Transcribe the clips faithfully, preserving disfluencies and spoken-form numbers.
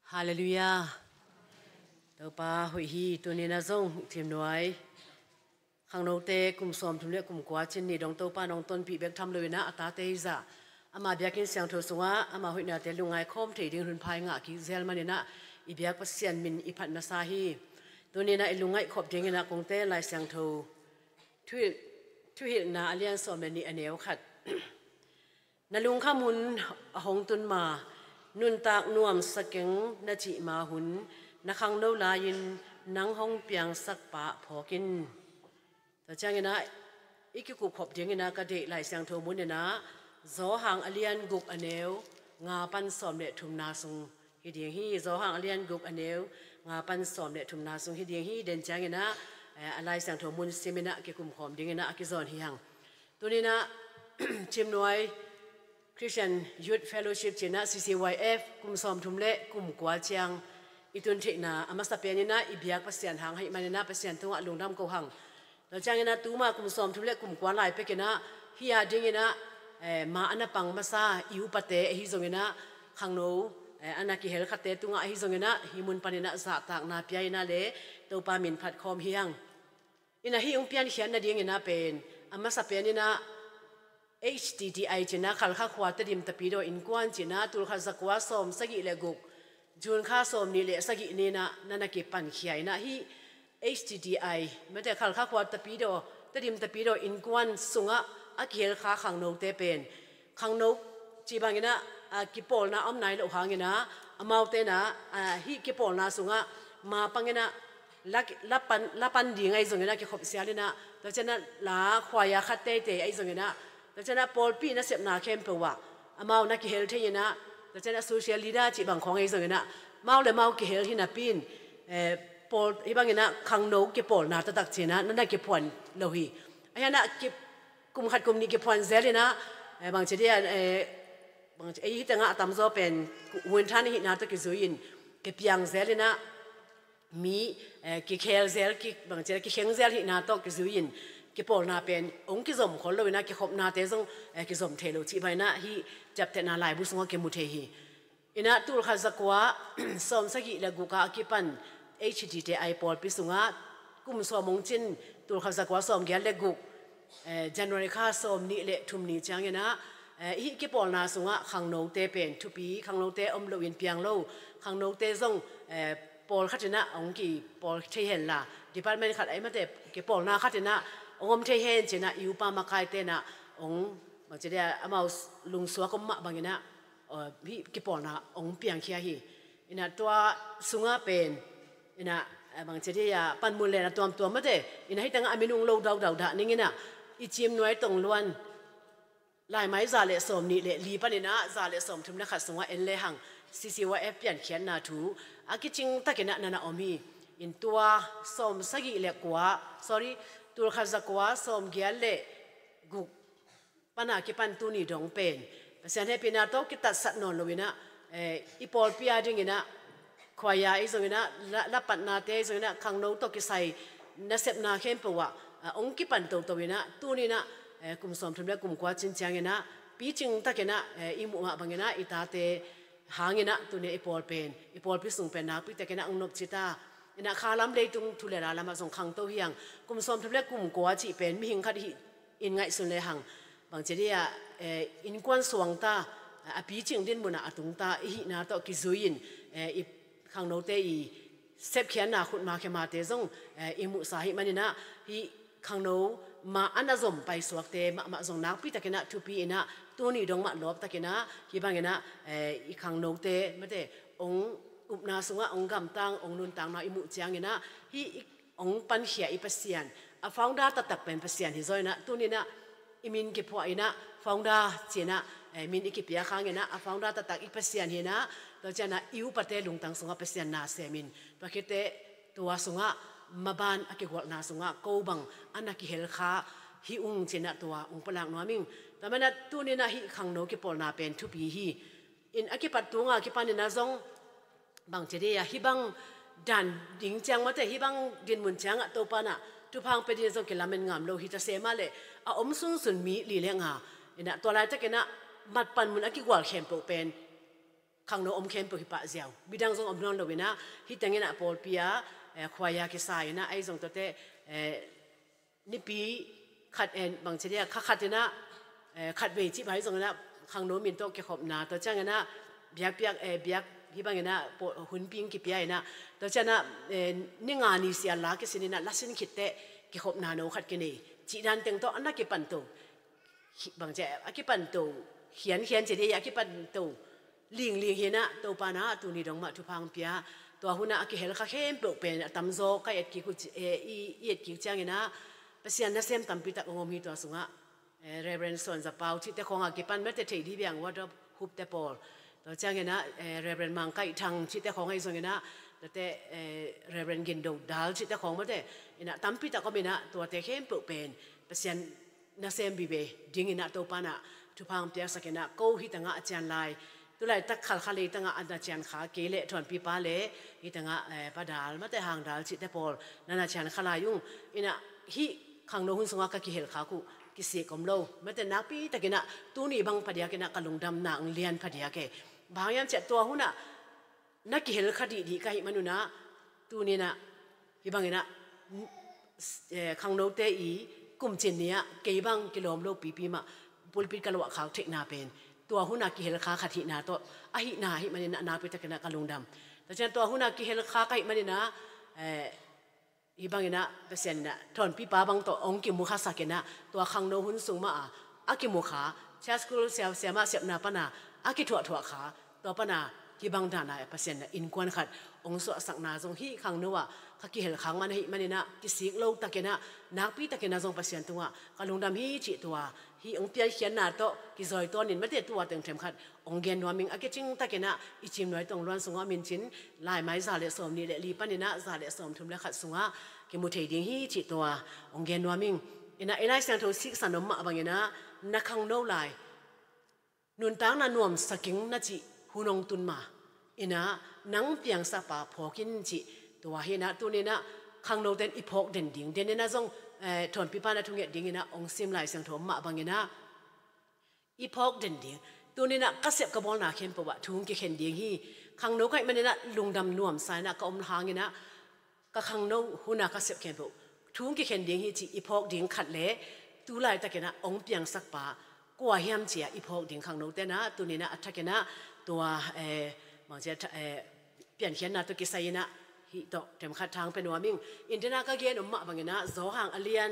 Halleluiah. Topa hoih hi. Tuni-in ah zong Cimnuai khangnote kum sawmthum le kum kua cin ni dong Topa in hong tonpih bek tham lo-in ah, a tate hi zah ama biakinn siangtho sungah ama hoihnate lungngai khawm thei ding hun pha i ngah kik zel manin ah, i biak Pasian min i phat masa hi. Tuni-in ah i lungngaih khop dingin ah kongte Lai Siangtho Thuhilh, Thuhilhna a lian sawm le nih, a neu khat. Na lungkham hun a hong tun ma, nuntak nuamsa keng na cih ma hun, na khangno lai-in nang hong piangsak pa phawk in. Tua ciangin ah i kikup khop dingin ah ka deih Lai Siangtho mun in ah Johan a lian guk, a neu nga pan sawm le thumna sung hi ding hi. Johan a lian guk, a neu nga pan sawm le thumna sung hi ding hi. Den ciangin ah, eh, a Lai Siangtho mun simin ah kikum khawm dingin ah a kizawn hi hang. Tuni-in ah Cimnuai Christian Youth Fellowship ci-in ah, C C Y F, kum sawmthum le kum kua ciang i tun theihna a masa penin ah i biak Pasian hang ahih manin ah Pasian tungah lungdam ko hang. Tua ciangin ah tuma kum sawmthum le kum kua lai pekin ah hih a dingin ah, eh, ma a na pang masa i upate ahi zongin ah, khangno, eh, a na kihel khatte tungah ahi zongin ah, hih mun panin ah zahtakna pia-in ah le Topa min phat khawm hi hang. In ah hih hong piankhiat nadingin ah pen, a masa penin ah H T T I ci-in ah, Khalkha Khua Tedim Tapidaw Innkuan ci-in ah, tulkhat zakua sawmsagih le guk, June kha sawmnih le sagih ni-in ah na na kipankhia in ah, hih H T T I, mate, Khalkha Khua Tapidaw, Tedim Tapidaw Innkuan sungah a kihel kha khangnote pen, khangno cih bangin ah, a, kipawlna om nai loh hangin ah, amaute in ah, a, hih kipawlna sungah ma pangin ah la, la pan, la pan ding ahi zongin ah kikhop sialin ah, tua ciangin ah la khuaia khat teitei ahi zongin ah, tua ciangin ah pawlpi nasepna khempeuh ah amau na kihel thei-in ah, tua ciangin ah social leader cih bang khawng ahi zongin ah, mau le mau kihel hi napi-in, eh, pawl, hih bangin ah khangno kipawlna taktak ci-in ah na na kiphuan lo hi. Ahi hang ah ki, kum khat kum nih kiphuan zelin ah, eh, bangci dia, eh, bangci, eh, hih tengah a tamzaw pen hun than i hihna tawh kizui-in kipiang zelin ah, mi, eh, kikhel zel, ki, bangci dia, kikheng zel hihna tawh kizui-in kipawlna pen hong kizom khol lo-in ah, kikhopnate zong, eh, kizom thei lo cih bangin ah hih ciaptehna laibu sungah kimu thei hi. In ah tulkhat zakua sawmsagih le guk ah a kipan H T T I pawlpi sungah kum sawm hong cin, tulkhat zakua sawmgiat le guk, eh, January kha sawmnih le thum ni ciangin ah, eh, hih kipawlna sungah khangnote pen thupi, khangnote om loin piang lo, khangnote zong, eh, pawlkhat in ah hong kipawl thei hen la, department khat ahih mate kipawlna khat in ah hong om thei hen ci-in ah i upa makaite in ah hong, bangci dia, amau lungsuak om mah bangin ah, eh, hih kipawlna hong piangkhia hi. In ah tua sungah pen, in ah, eh, bangci dia, panmun le na tuamtuam mate, in ah hih tengah a min ung lo daudau dah ning in ah, i Cimnuai Tongluan laimai za le sawmnih le li panin ah za le sawmthum le khat sungah en le hang, C C Y F piankhiatna thu a kicing takin ah na na om hi. In tua sawmsagih le kua, sorry, tulkhat zakua sawmgiat le guk pan a kipan tuni dong pen Pasian hehpihna tawh kitatsat nawn lo-in ah, eh, i pawlpi a dingin ah, khuaia ahi zongin ah, la, lapatnate ahi zongin ah, khangno tawh kisai nasepna khempeuh ah, ah, hong kipan toto-in ah, tuni-in ah, eh, kum sawmthum le kum kua cin ciangin ah, picing takin ah, eh, i muh mah bangin ah, i tate hangin ah, tuni-in ah i pawl pen, i pawlpi sung pen nakpi takin ah hong nopci ta. In ah khalam leitung thu le la lamah zong khangto hi hang, kum sawmthum le kum kua cih pen mihing khat hih in ngaihsun le hang, bangci dia, eh, innkuan suang ta, a picing dinmun ah a tung ta i hihna tawh kizui-in, eh, i khangnote i sepkhiatna khutma khemate zong, eh, i muhsa ahih manin ah, hih khangno ma a na zom paisuakte mahmah zong nakpi takin ah thupi-in ah, tuni dong mah lawp takin ah, hih bangin ah, eh, i khangnote mate hong upna sungah hong gamtang, hong nuntakna i muh ciangin ah, hih i hong pankhia i Pasian, a founder taktak pen Pasian hi zaw-in ah, tuni-in ah i min kiphuah in ah, founder ci-in ah, eh, min i kipiak hangin ah, a founder taktak i Pasian hi-in ah, tua ciangin ah i upate lungtang sungah Pasian na sem in, tua khit teh tua sungah maban a kigualhna sungah ko bang a na kihel kha hi ung ci-in ah tua hong pulak nuam ing. Tua manin ah tuni-in ah hih khangno kipawlna pen thupi hi. In a kipat tunga kipanin ah zong, bangci dia, hih bang dan ding ciang mate, hih bang dinmun ciangah Topa in ah thupha hong pia dingin zong kilamen ngam lo hi ta se mah leh, a om sunsun mi li le nga, in ah tua laitakin ah mat panmun a kigual khempeuh pen khangno om khempeuh hi pah ziau. Midang zong om nawn lo inah, hih teng inah pawlpi ah, eh, khuaia kisa inah, ahi zong tuate, eh, nipi khat en bang ci dia, kha khat inah, eh, khat vei cih bang hi zong inah, khangno min tawh kikhopna, tua ciang inah, biakpiak, eh, biak hih bang inah, pawh, hunpi in kipia inah, tua ciang inah, eh, ni nga ni sia la kisin inah, la sin khit teh, kikhopna no khat kinei. Cih dan teng tawh, a na kipan to. Hi-, bang ci a, a kipan to, hian hian ci dia, a kipan to, ling ling hi inah, Topa na, tuni dong mah thupha hong pia. Tua hun ah a kihel kha khempeuh pen, a tamzaw, ka et kik uh ci, eh, i, i et kik ciang inah, Pasian nasem tampi tak hong om hi tua sungah. Eh, Reverend Suan Za Pau cihte khawng a kipan mate thei di biang wardrobe hupte pawl. Tua ciang inah, eh, Reverend Mang Kaih Thang cihte khawng ahi zong inah, tuate, eh, Reverend Gin Do Dal cihte khawng mate, inah tampi tak om inah, tuate khempeuh pen, Pasian nasem vive ding inah Topa na thupha hong piaksak inah, ko hih teng ah a cian lai. Tu laitak Khalkha leitang ah a na cian kha kei leh Thawnpipa le hih teng ah, eh, Pa Dal mate Hang Dal cihte pawl na na cian kha lai ung. Inah hih khangno hun sungah ka kihel khak uh kisik om lo. Mate nakpi tak inah tuni bang phadiak inah ka lungdamna hong lian phadiak e. Bang hang hiam cih leh tua hun ah na kihel kha dihdih ka hih man un ah, tuni inah, hih bang inah, eh, khangnote i kumcin ni ah, kei bang kilawm lo pipi mah, pulpit ka luah khak theihna pen, tua hun ah kihel kha khat hihna tawh, a hihna ahih man inah nakpi tak inah ka lungdam. Tua ciang tua hun ah kihel kha ka hih man inah, eh, hih bang inah, Pasian inah, Thawnpipa bang tawh hong kimu kha sak inah, tua khangno hun sung mah a, a kimu kha, Church School sia, siamah sepna pan a, a kithuahthuah kha, tua pan a, hih bang dan a, Pasian inah, innkuan khat hong suahsakna zong hih khangno ah, ka kihel khak man ahih man inah, kisik lo tak inah, nakpi tak inah zong Pasian tungah, ka lungdam hi cih tua, hih hong piankhiatna tawh, kizawi tawn in mate tua teng themkhat, hong gen nuam ing a kicing tak inah, i Cimnuai Tongluan sungah mincin, laimai za le sawmnih le li pan inah, za le sawmthum le khat sungah, kimu thei ding hi cih tua, hong gen nuam ing. Inah, i Lai Siangtho siksan om mah bang inah, na khangno lai. Nuntakna nuamsak ing na cih, hun hong tun ma. Inah, nang piangsakpa phawk in cih, tua hi inah, tuni inah, khangnote in i phawk den ding. Den inah zong, eh, Thawnpipa na thunget ding inah, hong sim Lai Siangtho om mah bang inah, i phawk den ding. Tuni inah ka sep ka bawlna khempeuh ah thu hong kikhen ding hi. Khangno ka hih man inah lungdam nuamsa inah ka om hang inah ka khangno hun a ka sep khempeuh thu hong kikhen ding hi cih i phawk ding khat le tu laitak inah hong piangsakpa kua hiam ci a i phawk ding khangnote inah tuni inah a thak inah tua, eh, bang ci a tha-, eh, piankhiatna tawh kisai inah hih tawh themkhat thang pia nuam ing. Inah ka gen om mah bang inah Johan a lian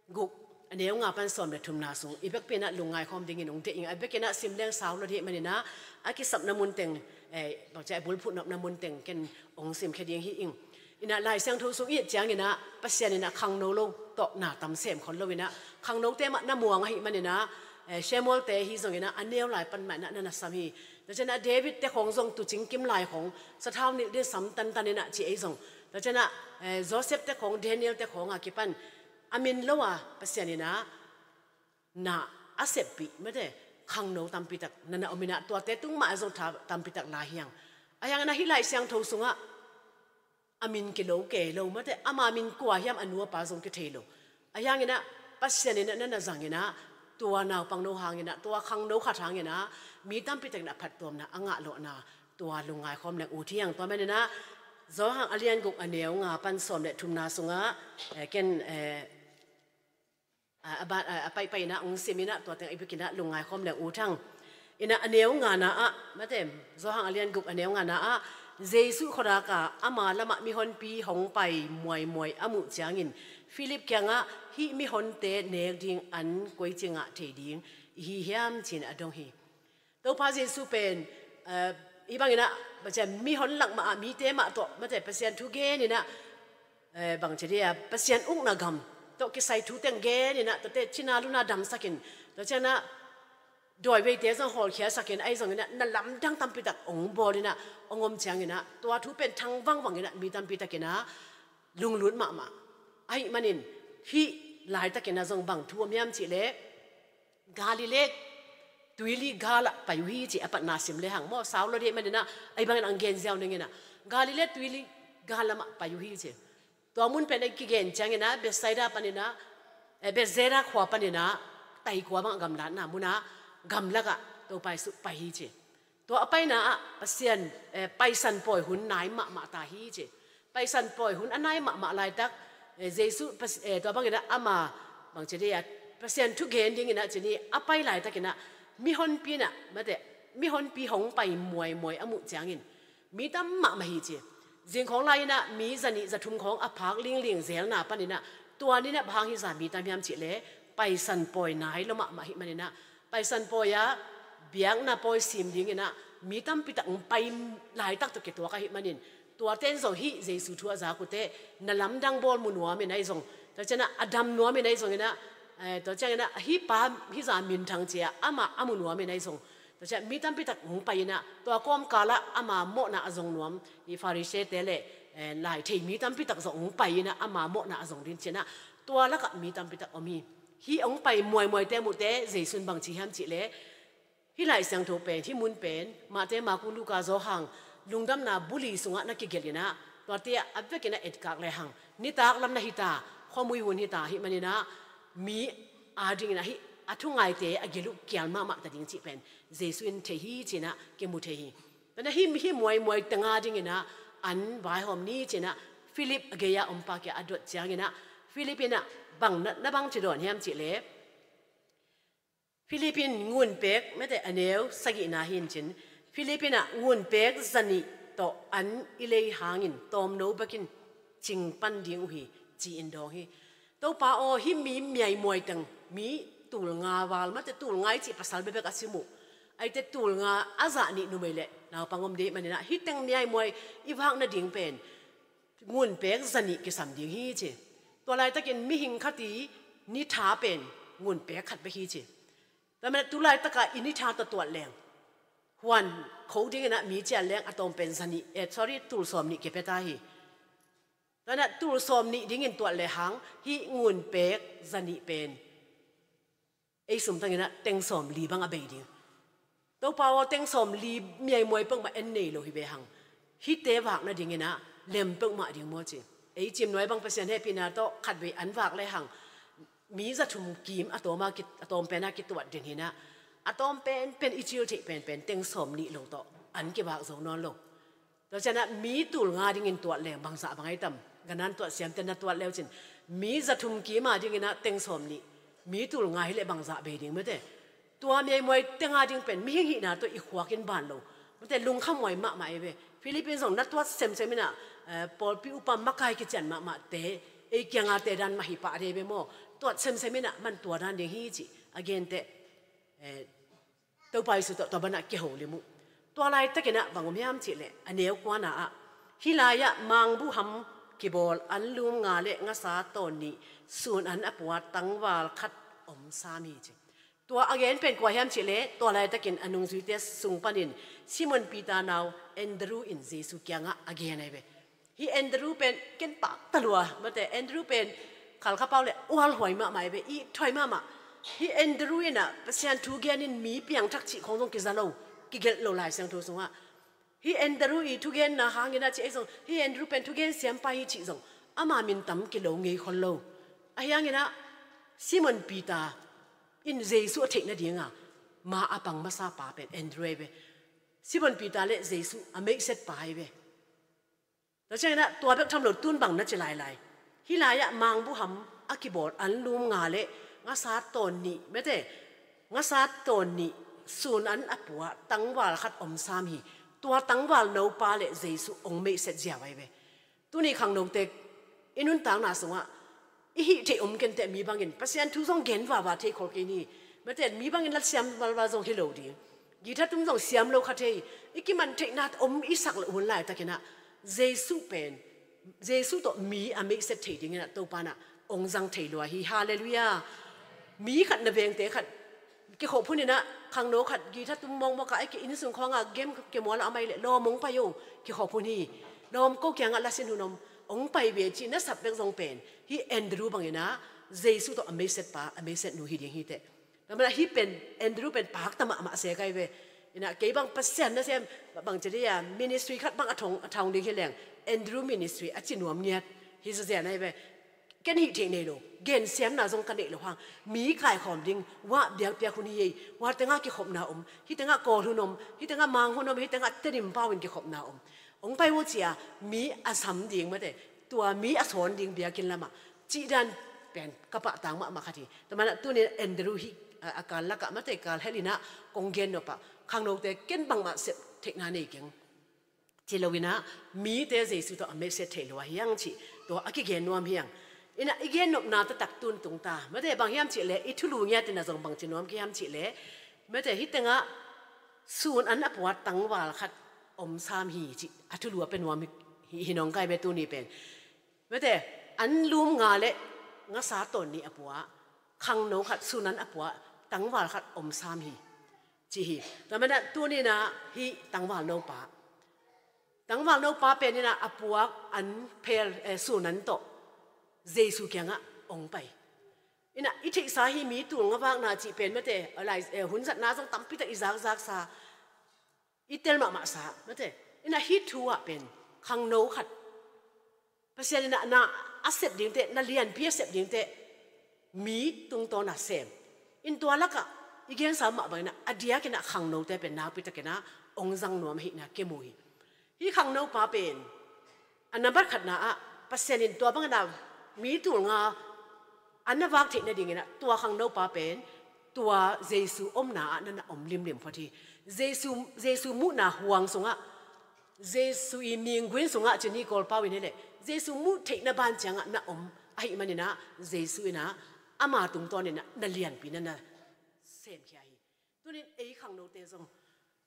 guk, a neu nga pan sawm le thumna sung, i bek pi inah lungngai khawm dingin hong deih ing. A bek inah sim leng sau lo dih man inah, a kisapna mun teng, eh, bang ci a bulphuh nopna mun teng ken hong simkhia ding hi ing. Inah Lai Siangtho sung i et ciang inah, Pasian inah khangno lo tawh na tam sem khol lo inah, khangnote mah na muang ahih man inah, eh, Samuelte hi zong inah, a neu lai pan mah inah na na sam hi. Tua ciang inah Davidte khawng zong tuucing kim lai khawng, sathau nilh ding sam tantan inah ci ei zong. Tua ciang inah, eh, Josephte khawng, Danielte khawng a kipan, a min lo a, Pasian inah, na a seppih, mate, khangno tampi tak, na na om inah, tuate tung mah a zong tha tampi tak la hi hang. Ahi hang inah hih Lai Siangtho sungah, a min kilo kei lo, mate, ama min kua hiam a nu a pa zong kithei lo. Ahi hang inah, Pasian inah na na zang inah, tua naupangno hang inah, tua khangno khat hang inah, mi tampi tak inah phattuamna, a ngah lawhna, tua lungngai khawm leng ut hi hang. Tua man inah, Johan a lian guk a neu nga pan sawm le thumna sungah, eh, ken, eh, a, a, ba, a, a paihpaih inah hong sim inah tua teng i bek inah lungngai khawm leng ut hang. Inah a neu ngana ah, mate, Johan a lian guk a neu ngana ah, Jesuh khuadak a ama lamah mihonpi hong pai muaimuai a muh ciangin, Philip kiangah hih mihonte nek ding an koici ngah thei ding i hi hiam ci-in a dong hi. Topa Jesuh pen, eh, hih bang inah, Pasian mihon lak mah ah, mite mah tawh, mate, Pasian thu gen inah, eh, bang ci dia, Pasian ukna gam tawh kisai thu teng gen inah, tuate cina luna damsak in, tua ciang inah, dawiveite zong hawlkhiasak in, ahi zong inah, na lamdang tampi tak hong bawl inah, hong om ciang inah, tua thu pen thang vangvang inah, mi tampi tak inah, lunglut mahmah. Ahih manin, hih laitak inah zong bang thu om hiam cih leh, Galilee tuili gal ah pai uh hi ci a patna sim le hang maw, sau lo dih man inah, ahi bang inah hong gen ziau ning inah, Galilee tuili gal lamah pai uh hi ci. Tua mun pen a kigen ciang inah, Bethsaida pan inah, eh, Bethsaida khua pan inah, tai kua bang a gamlatna mun ah, gamlak ah, Topa Jesuh pai hi ci. Tua a paina ah Pasian, eh, Paisan pawi hun nai mahmah ta hi ci. Paisan pawi hun a nai mahmah laitak, eh, Jesu pas-, eh, tua bangin ah ama bang ci dia, Pasian thu gen dingin ah ci ni a pai laitakin ah mihonpi in ah, mate, mihonpi hong pai muaimuai a muh ciangin mi tam mahmah hi ci. Zingkhawng lai-in ah mi zanih zathum khawng a phak lingling zelna panin ah tua ni-in ah bang hang hizah mi tam hiam cih leh Paisan pawi nai lua mahmah ahih manin ah Paisan pawi ah biakna pawi sim dingin ah mi tampi tak hong pai laitak tawh kituak ahih manin, tuate in zong hih Jesu thu a zak uh teh na lamdang bawl mu nuam in ahi zong, tua ciang ah a dam nuam in ahi zongin ah, eh, tua ciangin ah hih pa hizah minthang ci-a amah a mu nuam in ahi zong, tua ciang mi tampi tak hong pai in ah tua kawmkal ah ama mawhna a zong nuam, hih Pharisee-te le, eh, laithei mi tampi tak zong hong pai in ah ama mawhna a zong ding ci-in ah tua lakah mi tampi tak om hi. Hih hong pai muaimuaite muh teh Jesu in bang ci hiam cih leh, hih Lai Siangtho pen, hih mun pen, Mate, Maku, Luka, Johan, lungdamna bu li sungah na kigelh in ah, tuate ah a vekin ah etkak lehang nitak lam na hi ta, khuamui hun hi ta ahih manin ah mi adingin ah hih a thungaite a gelh uh kial mahmah ta ding cih pen Jesu in thei hi ci-in ah kimu thei hi. Tua in ah hih, hih muaimuai teng adingin ah an vaihawm ni ci-in ah Philip a gei-a ompa kiangah a dot ciangin ah Philip in ah bang na, na bang ci dawn hiam cih leh, Philip in Ngunpek, mate, a neu sagihna hi-in cin, Philip in ah ngunpek zanih tawh an i lei hangin tawmno bekin cing pan ding uh hi, ci-in dawng hi. Topa aw, hih mi miaimuai teng, mi tul nga val, mate, tul nga i cih pasal bekbek a sim uh. Ahih teh tul nga a zah nih numei le naupang om ding ahih manin ah hih teng miaimuai i vak nading pen ngunpek zanih kisam ding hi ci. Tua laitakin mihing khat i ni tha pen ngunpek khat bek hi ci. Tua manin ah tu laitaka i ni tha tawh tuat leng, huan kho dingin ah mi cian leng a tawm pen zanih, eh, sorry, tul sawm nih kipia ta hi. Tua in ah tul sawm nih dingin tuat lehang hih ngunpek zanih pen ei sum tangin ah teng sawm li bang a bei ding. Topa aw, teng sawm li miaimuai peuhmah en nei lo hi ve hang. Hihte vak nadingin ah lem peuhmah ding maw ci. Ei cimnuai bang Pasian hehpihna tawh khatvei an vak lehang mi zathum kim a tawm a ki, a tawm pen a kituat den hi-in ah, a tawm penpen i cil theih penpen teng sawm nih lo tawh an kivak zo nawn lo. Tua ciang ah mi tul nga dingin tuat leng bangzah bang ahi tam? Ganan tuat siamte na tuat le uh cin, mi zathum kim a dingin ah teng sawm nih, mi tul nga hi leh bangzah bei ding, mate. Tua miaimuai teng a ding pen mihing hihna tawh i khuak in ban lo, mate, lungkhamhuai mahmah ahi ve. Philip in zong na tuat semsem in ah, eh, pawlpi upa makai kician mahmahte, ei kianga te dan mah hi pah ding ahi ve maw. Tuat semsem in ah man tua dan ding hi cih a gen teh, eh, Topa Jesu tawh tua banah kiho lim uh. Tua laitakin ah bang om hiam cih leh, a neu kuana ah, hih lai-ah mangbuham kibawl anlum nga le ngasa tawn nih, sun an a pua tangval khat om sam hi ci. Tua a gen pen kua hiam cih leh, tua laitakin a nungzuite sung panin Simon Peter nau Andrew in Jesu kiangah a gen ahi ve. Hih Andrew pen ken pakta lua, mate, Andrew pen khalkhapau le ualhuai mahmah ahi ve, ithuai mahmah. Hih Andrew in ah Pasian thu gen in mi piangthak cih khawng zong kiza lo, kigelh lo Lai Siangtho sungah. Hih Andrew i thugenna hangin ah ci ei zong, hih Andrew pen thugen siampa hi cih zong ama min tam kilo ngei khol lo. Ahi hangin ah Simon Peter in Jesu a theih nadinga ma a pang masa pa pen Andrew ahi ve. Simon Peter le Jesu a meihset pa ahi ve. Tua ciangin ah tua bek tham lo, tun bang na ci lailai? Hih lai-ah mangbuham a kibawl anlum nga le ngasa tawn nih, mate, ngasa tawn nih, sun an a pua tangval khat om sam hi. Tua tangval nopa le Jesu hong meihset ziau ahi ve. Tuni khangnote i nuntakna sungah i hih theih om kenteh, mi bangin Pasian thu zong gen vava thei khol kei ni. Mate, mi bangin la siam valval zong hi lo ding, guitar tum zong siam lo kha thei. I kiman theihna om i sak loh hun laitakin ah Jesu pen, Jesu tawh mi a meihset thei dingin ah Topa in ah hong zang thei lua hi. Halleluiah. Mi khat na vengte khat kikhop hun in ah, khangno khat guitar tum mawkmawk a, ei, kei inn sung khawngah game kimual a, amah hi leh lawm hong pai o, kikhop hun hi. Lawm, ko kiangah lasin hun om, hong pai ve ci na sap bek zong pen hih Andrew bangin ah Jesu tawh a meihset pa, a meihset nu hi ding hi teh. Tua manin ah hih pen, Andrew pen pakta mahmah se kai ve. In ah kei bang Pasian nasem, bang ci dih a, ministry khat bang a thong, a thong ding hi leng, Andrew ministry a ci nuam ngiat hi zazen ahi ve. ken hih theih nei lo, gensiamna zong ka neih loh hang, mi kaikhawm ding, hua biakpiak hun hi ei, hua tengah kikhopna om, hih tengah Kawl hun om, hih tengah Mang hun om, hih tengah Tedim pau in kikhopna om. Hong pai uh ci-a mi a sam ding mate, tua mi a sawn ding biakinn lamah cih dan pen ka pahtang mahmah khat hi. Tua manin tunin Andrew hih a, a kal lakah mate kal helh inah kong gen nopah khangnote ken bangmah sep theihna nei keng. Ci lo inah mite Jesu tawh a message thei lo a hiang cih tua a kigen nuam hiang. Inah i gen nopna taktak tun tung ta. Mate bang hiam cih leh i thulu ngiat inah zong bang ci nuam ki hiam cih leh, mate hih tengah sun an a pua tangval khat om sam hi cih a thulu a pia nuam hi, hi nong kai ve tuni pen. Mate an lum nga le ngasa tawn nih a pua, khangno khat sun an a pua tangval khat om sam hi, ci hi. Tua manin ah tuninah hih tangval nopa, tangval nopa pen inah a puak an phel, eh, sun an tawh Jesu kiangah hong pai. Inah i theihsa hi mi tul nga vakna cih pen mate, a lai, eh, hun zatna zong tampi tak i zakzaksa, i tel mahmahsa mate. Inah hih thu ah pen khangno khat Pasian inah na a sep dingte, na lianpi a sep dingte mi tungtawn a sem. In tua lakah i gensa mah bang inah a diak inah khangnote pen nakpi tak inah hong zang nuam ahihna kimu hi. Hih khangnopa pen a nambat khatna ah Pasian in tua bang inah mi tul nga an na vak theih nading inah tua khangnopa pen tua Jesu omna ah na na om limlim phot hi. Jesu, Jesu muhna huang sungah, Jesu i mingguin sungah ci ni Kawl pau in hi leh, Jesu muh theihna ban ciangah na om ahih man inah Jesu inah ama tungtawn inah na lianpi na na semkhia hi. Tunin ei khangnote zong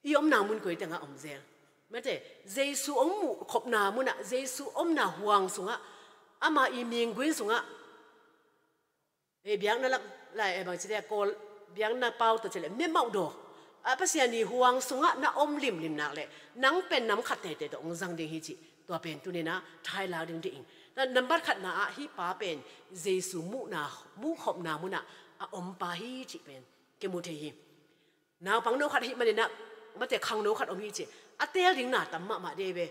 i omna mun koi tengah om zel? Mate, Jesu hong muh khopna munah, Jesu omna huang sungah, ama i mingguin sungah, ei biakna lak lai, ei bang ci leh Kawl biakna pau tawh ci leh memauh daw a Pasian i huang sungah na om limlim nak leh nang pen nam khat teitei tawh hong zang ding hi cih tua pen tuninah thailak ding dih ing. Nambat khatna ah hih pa pen Jesu muhna, muh khopna munah a ompa hi cih pen kimu thei hi. Naupang no khat ahih maninah mate khangno khat om hi ci. A teel ding na tam mahmah dei ve.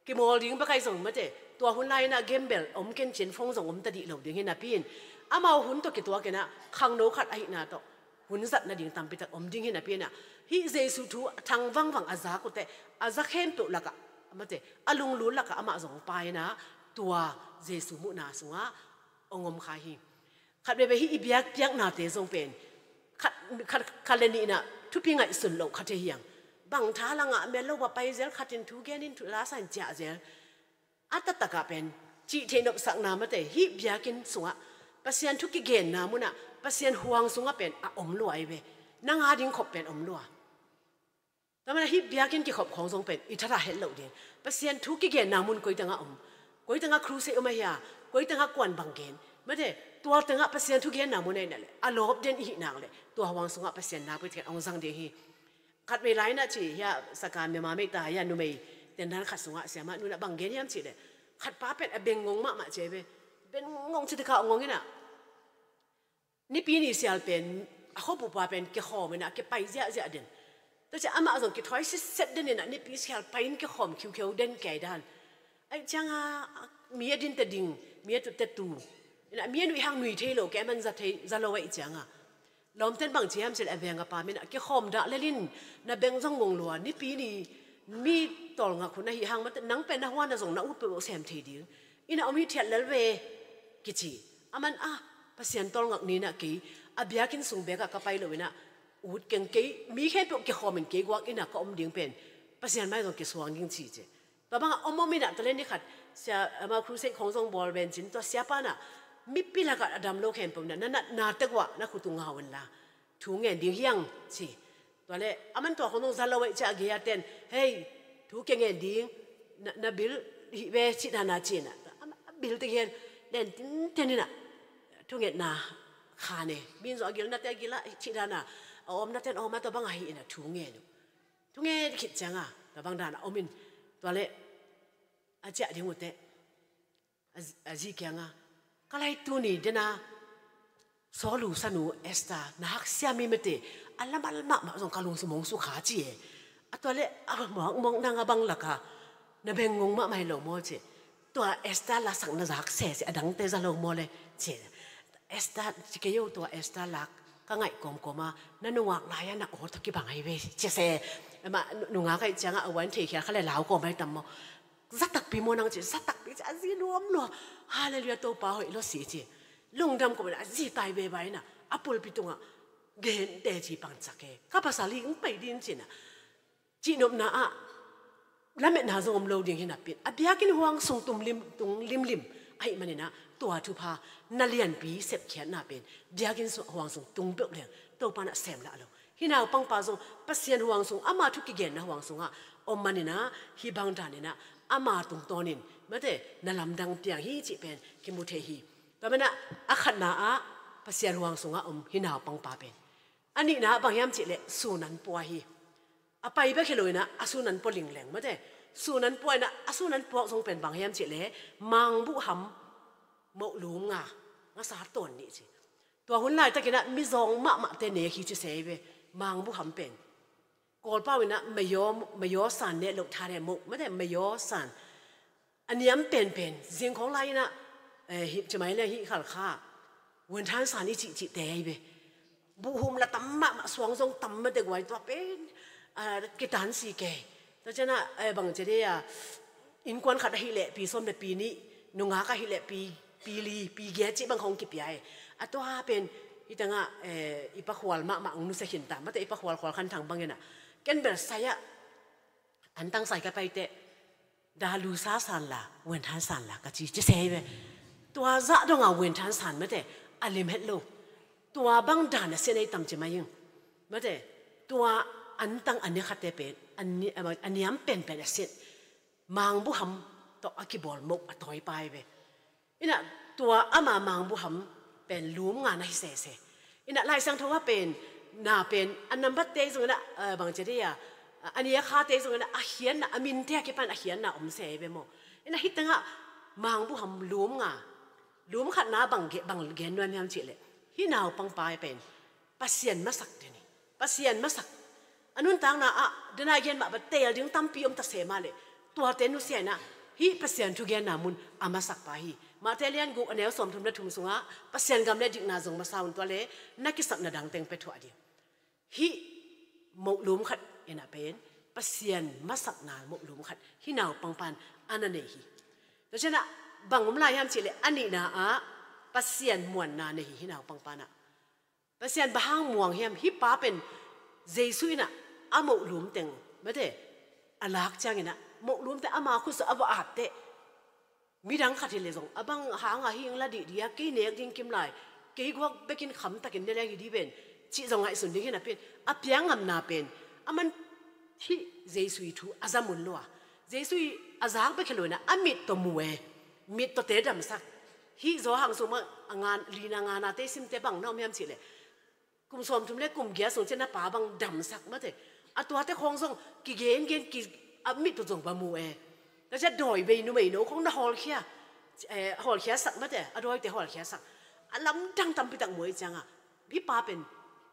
Kimawl ding bek ahi zong mate, tua hun lai inah gamble om ken cin phone zong om ta dih lo ding hi napi in, amau hun tawh kituak inah khangno khat ahihna tawh hun zat nading tampi tak om ding hi napi inah, hih Jesu thu a thang vangvang a zak uh teh, a za khempeuh lakah mate, a lunglut lakah amah zong pai inah tua Jesu muhna sungah hong om kha hi. Khat veve hih i biakpiaknate zong pen khat, khat, khat le nih inah thupi ngaihsun loh khat hi hiang. Bang tha la ngah mel lo va pai zel, khat in thu gen in thu la sa in ciah zel. A taktakah pen cih theih nopsakna mate hih biakinn sungah Pasian thu kigenna munah Pasian huang sungah pen a om lua ahi ve. Nang a ding khop pen om lua. Tua manin hih biakinn kikhop khawng zong pen i thatah het loh ding. Pasian thu kigenna mun koi tengah om, koi tengah crusade om ahi a, koi tengah kuan bang gen, mate, tua tengah Pasian thu genna mun ahi na leh a lawp den i hih nak leh tua huang sungah Pasian nakpi takin hong zang ding hi. Khat vei lai inah ci hi a, saka mema meita hi a, numei tendan khat sungah siamah nu inah bang gen hiam cih leh, khat pa pen a bengngong mahmah ci ahi ve. Bengngong ci tekah hong ngong inah Nipi ni sial pen a khuapupa pen kikhawm inah kipai ziahziah den. Tua ciah amah zong kithawi sitset den inah nipi sial pai in kikhawm khiukheu den kei dan. Aih cianga mi a dinte ding, mi a tutte tu inah mi a nuih hang nui thei lo, kei a man za thei, za lo aih cianga. Lawmten bang ci hiam cih leh a veng a pam inah kikhawm dah lel in, na beng zong ngong lua, nipi ni mi tawlngak hun ahih hang mate nang pen na huan a zong na ut peuhpeuh sem thei ding. Inah om hi thiat lel ve kici. A man ah Pasian tawlngak ni inah kei a biakinn sung bekah ka pai lo inah ut keng, kei mi khempeuh kikhawm in kei guak inah ka om ding pen Pasian mai zong kisuang ding ci ci. Tua bangah om om inah talent ni khat sia, amau crusade khawng zong bawl ven cin, tua siapa inah mipi lakah a dam lo khempeuh inah na natna tekuah na khut uh ngau inla thu ngen ding hiang ci. Tua leh a man tua khong zong za lo aih ciah a gei a ten, hei, thu kia ngen ding, na, na bil hih ve cih dana ci inah a bil teng hian len tinten inah thungetna khan e, min zong a gilnate a gil ah cih dana, a omnaten a om a, tua bangah hi inah thu ngen uh. Thu ngen khit cianga tua bang dana om in, tua leh a ciah ding uh teh a, a zi kianga, ka lai tuni dena Saul u sanu Esther na haksia mi mate, a lamal mahmah zong ka lungsim hong sukha ci e. A tua leh a mawkmawk nang a bang laka na bengngong mahmah hi lo maw ci. Tua Esther la sakna zak sese, a dangte za lo maw le, ci. Esther, ci kei o, tua Esther lak ka ngaih kawmkawm a, na nungak lai-a na aw tawh kibang ahi ve, ci se. Amah nungak ahih ciangah a uan theikhial kha le lau kawm ahi tam maw? Za takpi maw nang, ci, za takpi, ci, a zi nuam lua. Halleluiah, Topa hoih lua si, ci. Lungdam kawm a zi tai beba inah a pulpit tungah gente ci pangcak e. Ka pasal hi, hong pai din, ci inah cihnopna ah lametna zong om lo ding hi napi in, a biakinn huang sung tum lim, tung limlim ahih maninah tua thupha na lianpi sepkhiatna pen biakinn huang sung tung peuh leng Topa nah sem lah lo. Hih naupangpa zong Pasian huang sung, ama thu kigenna huang sungah om maninah hih bang daninah ama tungtawnin mate na lamdang piang hi cih pen kimu thei hi. Tua manah a khatna ah Pasian huang sungah om hih naupangpa pen. A nihna ah bang hiam cihleh sun an pua hi. A pai bek hi lo inah a sun an pua lingleng mate. Sun an pua inah a sun an puak zong pen bang hiam cihleh mangbuhham moh lum nga, nga sa tawn nih ci. Tua hun laitakinah mizawng mahmahte nek hi ci se hi ve. Mangbuhham pen Kawlpau inah mayaw, mayaw san neh loh tha le moh mate, mayaw san. A niam penpen zingkhawng lai inah, eh, hih cimai le hih khalkha wunthan san i cihcihte ahi ve. Buhhum la tam mahmah, suang zong tam mate guai, tua pen, ah, kitan si kei. Tua cianah, eh, bang ci dei a, innkuan khat ahih leh pi sawm le pi nih, nungak ahih leh pi, pi li, pi giat cih bang khawng kipia e. A tua pen hih tangah, eh, i pakhual mahmah hong nusia khin ta mate, i pakhual Khual Khan Thang bang inah. Ken bel sai ah, an tang sai ka paiteh, da lu sa san la, wunthan san la ka ci, ci se hi ve. Tua zah donga wunthan san mate, a lim het lo. Tua bang dan a sian ei tam ci mai ing. Mate, tua an tang a nia khate pen, a ni-, a niam penpen a sian. Mangbuhham tawh a kibawl moh a tawipa hi ve. Inah tua ama mangbuhham pen lum nga na hi sese. Inah Lai Siangtho ah pen, na pen, a nambat te zong inah, eh, bang ci dei a, a nia khate zong inah a khiatna, a minte a kipan a khiatna om se hi ve maw. Inah hih tangah mangbuhham lum nga, lum khatna bang ge-, bang gen nuam hiam cihleh hih naupangpa pen Pasian masak den hi. Pasian masak. A nuntakna ah, dena gen mah ba teel ding tampi om ta se mah leh, tuate nusia inah, hih Pasian thugenna mun a masakpa hi. Matthai lian guk a neu sawmthum le thum sungah, Pasian gam le dikna zong masa un, tua le na kisapna dangteng pia thuah ding. Hih moh lum khat inah pen, Pasian masakna moh lum khat hih naupangpan a na nei hi. Tua cianah, bang om lai hiam cihleh, a nihna ah, Pasian muanna nei hi, hih naupangpan ah. Pasian bang hang muang hiam, hih pa pen Jesu inah a moh lum teng mate, a lak cianginah moh lum teng ama khutsuah a va ap teh, midang khat hi leh zong a bang hanga hih ing la dih dia, kei nek ding kim lai, kei guak bekin khamtakin ne leng hi dih pen, cih zong ngaihsun ding hi napi in, a piang ngamna pen a man hih Jesu i thu a za mun lua. Jesu i a zak bek hi lo inah a mit tawh mu e, mit tawh te damsak. Hih Zawhang sung mah a ngan, lina ngana te simte bang na om hiam cihleh, kum sawmthum le kum giat sung ciang na pa bang damsak mate. A tuate khawng zong kigengen ki, a mit tawh zong va mu e. Tua ciah dawi bei numei no khawng na hawlkhia, eh, hawlkhiasak mate, a dawite hawlkhiasak. A lamdang tampi tak mu e cianga, hih pa pen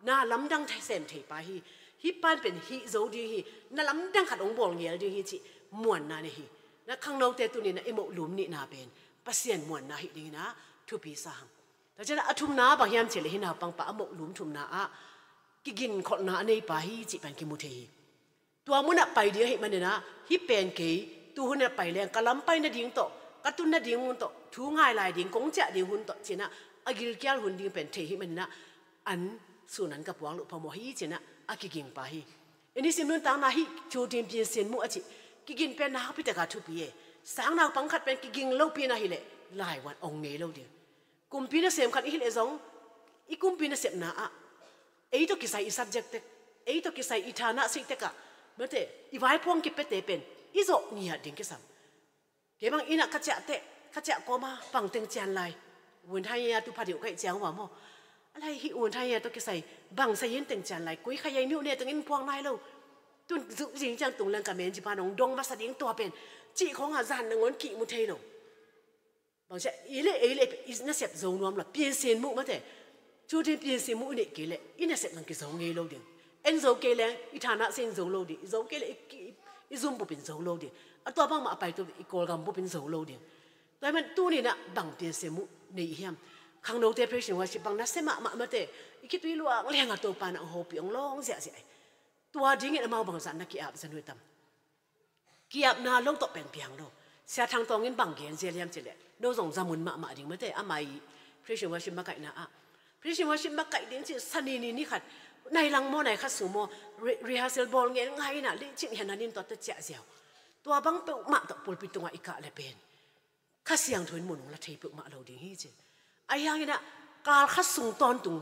na lamdang thei, sem thei pa hi. Hih pan pen hih zo ding hi, na lamdang khat hong bawl ngel ding hi cih muanna nei hi. Na khangnote tuninah i moh lum nihna pen Pasian muanna hi dingin a thupi sa hang. Tua cianah a thumna bang hiam cihleh hih naupangpa a moh lum thumna ah kigin kholhna a neipa hi cih pen kimu thei hi. Tua munah pai ding ahih maninah, hih pen kei tuhunah pai leng ka lam pai nading tawh, ka tun nading hun tawh, thu ngai lai ding, kong ciah ding hun tawh cinah a gilkial hun ding pen thei hih maninah, an sun an ka puak loh phamawh hi cinah a kigingpa hi. I nisim nuntakna hih Cu Tin Pyin Sin Muh a cih kigin pen nakpi taka thupi e. Sang naupang khat pen kiging lopi na hileh laivuan ong ngei lo ding. Kumpi nasem khat i hileh zong, i kumpi nasepna ah ei tawh kisai i subject tek, ei tawh kisai i thana sih tekah, mate, i vaiphuang kipete pen i zawh ngiat ding kisam. Kei bang innah ka ciah teh, ka ciah kawma bang teng cian lai, wun thai a tu pha deuh ka hih ciang uh a maw. A lai hih wun thai a tawh kisai bang sai in teng cian lai, koi kha ei miuh ne teng in puang nai lo. Tun zuh zing ciang tung leng ka men ci pa nong dong masa ding tua pen cih khawngah zan nangawn kihmu thei lo. Bangcia, i le, ei le, i nasep zo nuam lo, Pyin Sin Muh mate. Cu Tin Pyin Sin Muh i neih kei leh i nasep zong kizo ngei lo ding. En zo kei leng i thana sin zo lo ding, i zo kei leh i, i, i zum bupin zo lo ding. A tua bangmah a pai tu i Kawlgam bupin zo lo ding. Tua ahih man tuni-in ah bang piansem uh nei hiam? Khangnote praise and worship bang nasia mahmah mate, i khitui luang liangah Topa in ah hong hopih, hong lawng ziahziah hi. Tua dingin amau bangzah na ki-ap zaw nuam tam? Ki-apna lo tawh pen piang lo. Sia Thang Tawng in bang gen zel hiam cih leh, no zong zamun mahmah ding mate, amah i praise and worship makaihna ah. Praise and worship makaih ding cih, Sani ni ni khat, nai lang maw, nai khat sung maw, re-, rehearsal bawl ngen ngai in ah, lecin hian han in tua teh ciah ziau. Tua bang peuhmah tawh pulpit tungah i kah leh pen Kha Siangtho in mun hong la thei peuhmah lo ding hi ci. Ahi hangin ah kal khat sung tawntung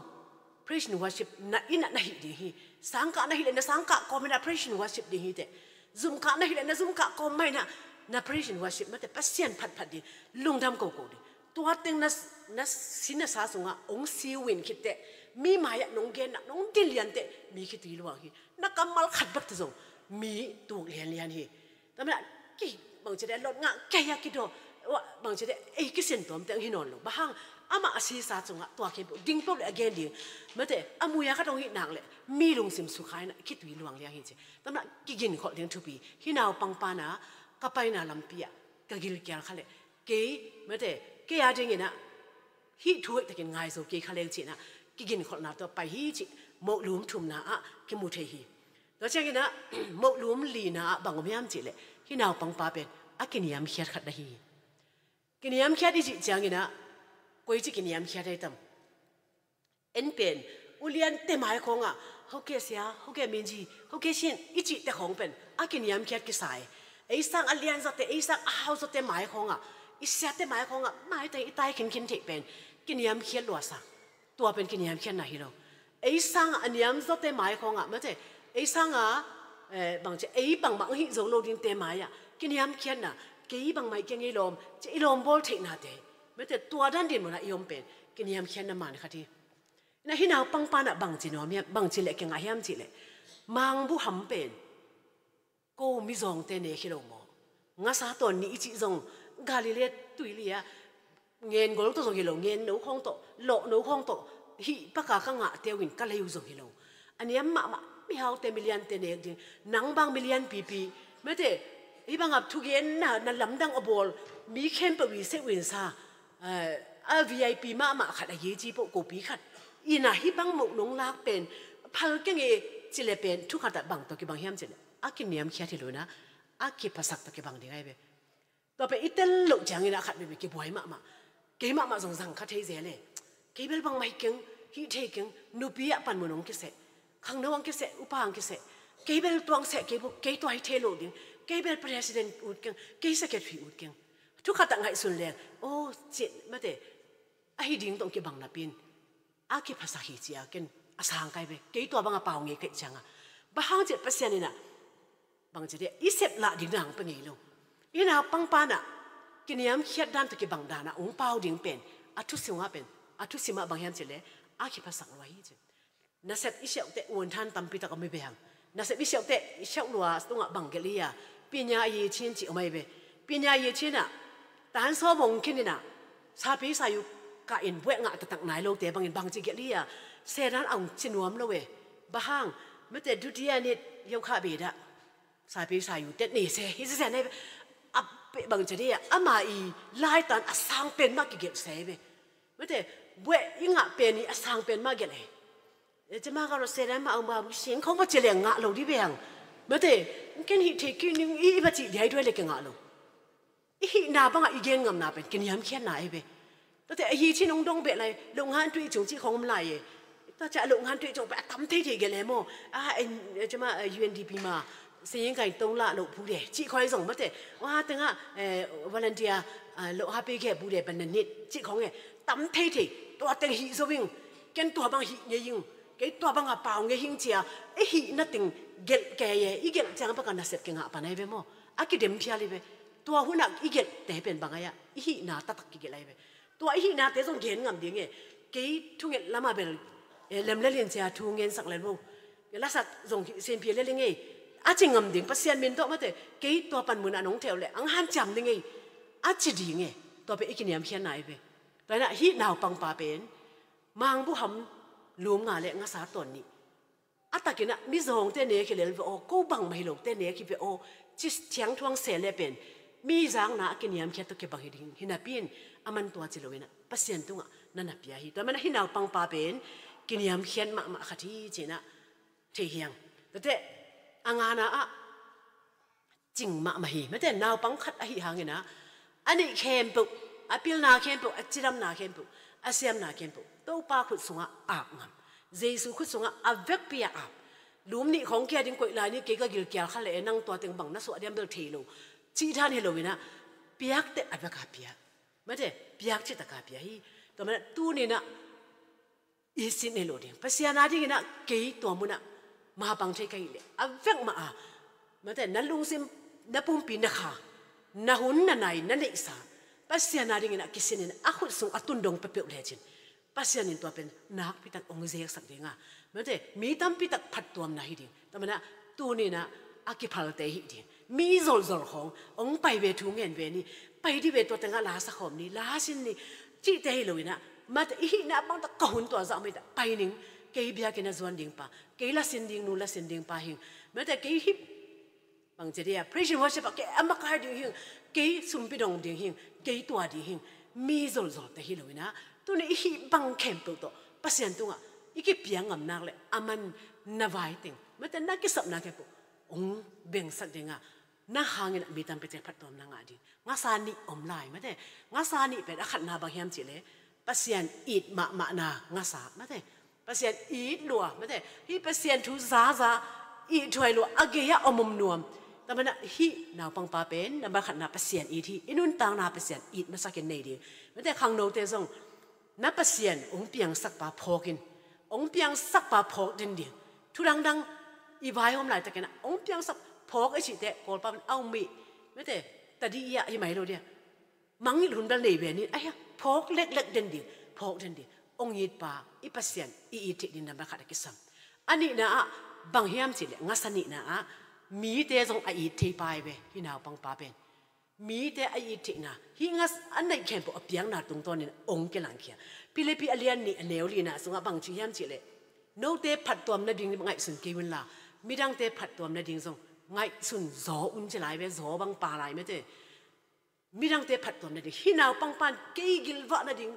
praise and worship na in ah na hih ding hi. Sangkah na hih leh na sangkah kawmin ah praise and worship ding hi teh. Zumkah na hih leh na zumkah kawm mah in ah na praise and worship mate, Pasian phatphat ding, lungdam koko ding. Tua teng na, na si na sa sungah hong siu in khit teh, mi mai-ah nong gen ah nong din lian teh mi khitui luang hi. Na kammal khat bek teh zong mi tuk lianlian hi. Tua manin ah ki, bangci deh, lot ngah kei a kidaw, bangci deh, ei kisian tuam teng hi nawn lo. Bang hang, amah a sisa sungah tua khempeuh ding peuh leh a gen ding mate, a mui-a khat hong hih nak leh mi lungsim sukha in ah khitui luang liang hi ci. Tua manin ah kiginkholh ding thupi. Hih naupangpa in ah ka paina lampi ah ka gilkial kha leh kei mate, kei a dingin ah hih thu hoih takin ngai zo kei kha leng ci-in ah kiginkholhna tawh pai hi cih Moh Lum thumna ah kimu thei hi. Tua ciangin ah Moh Lum lina ah bang om hiam cih leh, hih naupangpa pen a kiniamkhiat khat na hi hi. Kiniamkhiat i cih ciangin ah koici kiniamkhiat ahi tam? En pen uliante mai khawngah, hoke sia, hoke minzi, hoke sin i cihte khawng pen a kiniamkhiat kisa hi. Ei sang a lian zawte, ei sang a hau zawte mai khawngah, i siate mai khawngah, mai teng i tai khinkhin theih pen kiniamkhiat luasa. Tua pen kiniamkhiatna hi lo. Ei sangah a niam zawte mai khawngah mate, ei sangah, eh, bangci, ei bangmah hong hih zo lo dingte mai-ah kiniamkhiatna, kei bangmah hi keng, ei lawm ci, i lawmbawl theihnate mate, tua dan dinmun ah i om pen kiniamkhiatna man khat hi. Na hih naupangpa in ah bangci nuam hiam, bangci leh kingah hiam cih leh, Mangbuham pen ko mizawngte nek hi lo maw? Ngasa tawn nih i cih zong Galilee tuili ah ngen gol tawh zong hi lo, ngen no khawng tawh, lawh no khawng tawh, hih paka ka ngahte uh in ka lei uh zong hi lo. A niam mahmah mihaute, miliante nek ding, nang bang milian pipi mate, hih bangah thugenna na lamdang a bawl mi khempeuh i seh uh in sa, eh, a V I P mahmah khat ahi ci poh, kopi khat in ah hih bang moh nong lak pen phal keng e ci leh pen thu khat ah bang tawh kibang hiam cih leh, a kiniamkhiat hi lo in ah a kiphasak tawh kibang ding ahi ve. Tua pen i tel loh ciangin ah khat veve kibuai mahmah. Kei mahmah zong zang kha thei zel e. Kei bel bangmah hi keng, hih thei keng, nupi ah panmun hong kiseh, khangno hong kiseh, upa hong kiseh. Kei bel tua hong seh kei bu, kei tua hi thei lo ding. Kei bel president ut keng, kei secretary ut keng. Thu khat ah ngaihsun leng, aw, cih mate, ahi ding tawh kibang napi-in a kiphasak hi ci-a ken a sang ka hi ve. Kei tua banga pau ngei ka hih ciangah, bang hang cih leh Pasian in ah bangci deh, i sep lah ding dan hong pia ngei lo. Hih naupangpa in ah kiniamkhiat dan tawh kibang dan ah hong pau ding pen, a thusim ah pen, a thusim ah bang hiam cih leh a kiphasak lua hi ci. Nasep i siauh teh uan than tampi tak om hi ve hang. Nasep i siauh teh, i siauh lua tungah bang gelh hi a, ပညာရေးချင်း cih om ahi ve. ပညာရေးချင်း ah tan sawm hong khin in ah, စာပေးစာယူ kah in buaih ngah taktak nai lote bangin bangci gelh hi a, sedan a hong ci nuam lo e. Bang hang, mate, ဒုတိယနှစ် ရောက်ခါဘဲဒ စာပေးစာယူ တတ်နေဆဲ hi ci se ne. A pe bangci deh, ama i laitan a sang pen mah kigelh se ve. Mate, buaih i ngah pen i a sang pen mah gelh e. E, cima ka ro sedan mah a hong ba bu sing khawng mah ci leng ngah lo dih ve hang. Mate, ken hih thei kei ning i, i ba cih dih ahi duai leh kingah lo. I hihna bangah i gen ngamna pen kiniamkhiatna ahi ve. Tate ahi cin hong dong beh lai, လုပ်ငန်းအတွေ့အကြုံ cih khawng om lai e. Tate လုပ်ငန်းအတွေ့အကြုံ pen a tam theithei gelh e maw. A, en, e, cima, e, U N D P ma, စာရင်းကိုင် သုံးလ လုပ်ဖူးတယ် cih khawng ahi zong mate. Wa tengah, e, volunteer, a, လုပ်အားပေးခဲ့ဖူးတယ် ဘယ်နှစ်နှစ် cih khawng e. Tam theithei, tua teng hih zo ing. Ken tua bang hih ngei ing. Kei tua banga pau ngei hing cia, i hihna teng gelh kei e, i gelh ciang baka nasep kingah pan ahi ve maw. A kidem phial hi ve. Tua hunah i gelhte pen bang ahi a, i hihna taktak kigelh ahi ve. Tua i hihnate zong gen ngam ding e. Kei thunget lama bel, e, lem lel in cia thu ngensak lel vo. Lasak zong hi senpi lel ing ei. A ci ngam ding, Pasian min tawh mate. Kei tua panmunah nong theu leh ang hanciam ding ei. A ci ding e. Tua pen i kiniamkhiatna ahi ve. Tua inah hih naupangpa pen Mangbuham lum nga le ngasa tawn nih. A takinah mizawngte nek hi lel ve aw, ko bangmah hi lote nek hi ve aw, ci thiangthuang se le pen Mi zakna a kiniamkhiat tawh kibang hi ding hi napi in, aman tua ci lo in ah Pasian tungah na na pia hi. Tua manin ah hih naupangpa pen kiniamkhiat mahmah khat hi ci-in ah thei hi hang. Tuate a ngana ah cing mahmah hi. Mate, naupang khat ahih hangin ah a neih khempeuh, a pilna khempeuh, a cidamna khempeuh, a siamna khempeuh Topa khut sungah ap ngam. Jesu khut sungah a vekpi-a ap. Lum nih khawng kia ding koih lai ni, kei ka gilkial kha leh nang tua teng bang na suah diam bel thei lo, cih dan hi lo in ah piak teh a vek a pia. Mate, piak cih tak a pia hi. Tua manin ah tuni in ah i sin hi lo ding. Pasian a dingin ah kei tua mun ah mapang thei ka hih leh a vek mah a, mate, na lungsim, na pumpi, na kha, na hun, na nai, na neihsa Pasian a dingin ah kisin in, a khut sung a tun dong peuhpeuh lecin Pasian in tua pen nakpi tak hong zeksak ding a, mate, mi tampi tak phattuamna hi ding. Tua manin ah tuni in ah a kiphalte hih ding. Mi zolzol khawng hong pai ve, thu ngen ve ni, pai dih ve, tua tengah la sa khawm ni, la sin ni, cihte hi lo in ah, mate, i hihna bang tak ka hun tua zah mah hi ta, pai ning, kei biakinn a zuan ding pa, kei la sin ding nu, la sin ding pa hing, mate, kei hih bang ci dia, praise and worship ah kei a makai ding hing, kei sumpi dong ding hing, kei tua ding hing, mi zolzolte hi lo in ah, tuni i hih bang khempeuh tawh Pasian tungah i kipia ngam nak leh aman na vai teng, mate, na kisapna khempeuh hong bengsak ding a, na hangin ah mi tampi tak phattuamna ngah ding. Ngasa nih om lai, mate. Ngasa nih pen a khatna bang hiam cih leh Pasian it mahmahna ngasa, mate. Pasian it lua, mate. Hih Pasian thu zaza, it thuai lua, a gei-ah om om nuam. Tua manin ah hih naupangpa pen nambat khatna Pasian it hi. I nuntakna Pasian it masakin nei ding. Mate, khangnote zong na Pasian hong piangsakpa phawk in. Hong piangsakpa phawk den ding. Thu dangdang i vaihawm laitakin ah hong piangsak phawk i cih teh Kawlpau in a um hi. Mate, tadi i ah hi mai lo dia. Mangngilh hun bel nei ve ni, ahi a, phawk leklek den ding, phawk den ding. Hong itpa, i Pasian i it theih ding nambat khat a kisam. A nihna ah bang hiam cih leh ngasa nihna ah mite zong a it thei pa hi ve hih naupangpa pen. Mite a it theihna, hih ngas a neih khempeuh a piakna tungtawnin hong kilangkhia. Philippi a lian nih a neu lina sungah bang ci hiam cih leh, note phattuam nading ngaihsun kei un la, midangte phattuam nading zong ngaihsun zaw un ci lai ve, zaw bang pha lai, mate. Midangte phattuam nading, hih naupangpa in kei gilvah nading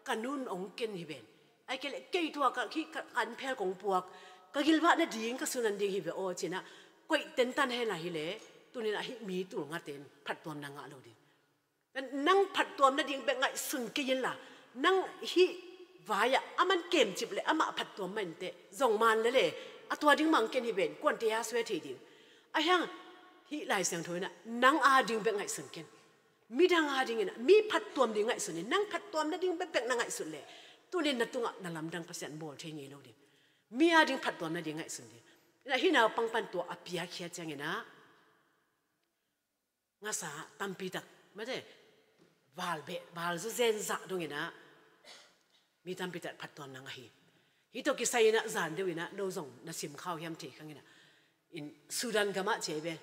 ka nu in hong ken hi ven. Ahih kei leh kei tua ka, hih ka, ka an phel kong puak, ka gilvah nading ka sun nading hi ve aw ci-in ah koih tentan hen la hi leh, tuni in ah hih mi tul ngate in phattuamna ngah lo ding. Nang phattuam nading bek ngaihsun kei in la, nang hih vai-ah aman kemcip leh amah phattuam mah inteh, zong man lele, a tua ding mah hong ken hi ven, kuante a sue thei ding. Ahi hang hih Lai Siangtho in ah nang a ding bek ngaihsun ken. Midang a dingin ah, mi phattuam ding ngaihsun in, nang phattuam nading bekbek na ngaihsun leh, tuni in na tungah na lamdang Pasian bawl thei ngei lo ding. Mi a ding phattuam nading ngaihsun ding. In ah hih naupangpa in tua a piakhia ciangin ah, ngasa tampi tak, mate, val beh, val zawzen zah dongin ah, mi tampi tak phattuamna ngah hi. Hih tawh kisai in ah zan deuh in ah, no zong na sim kha uh hiam thei kha ing in ah, in Sudan gamah ci hi ve.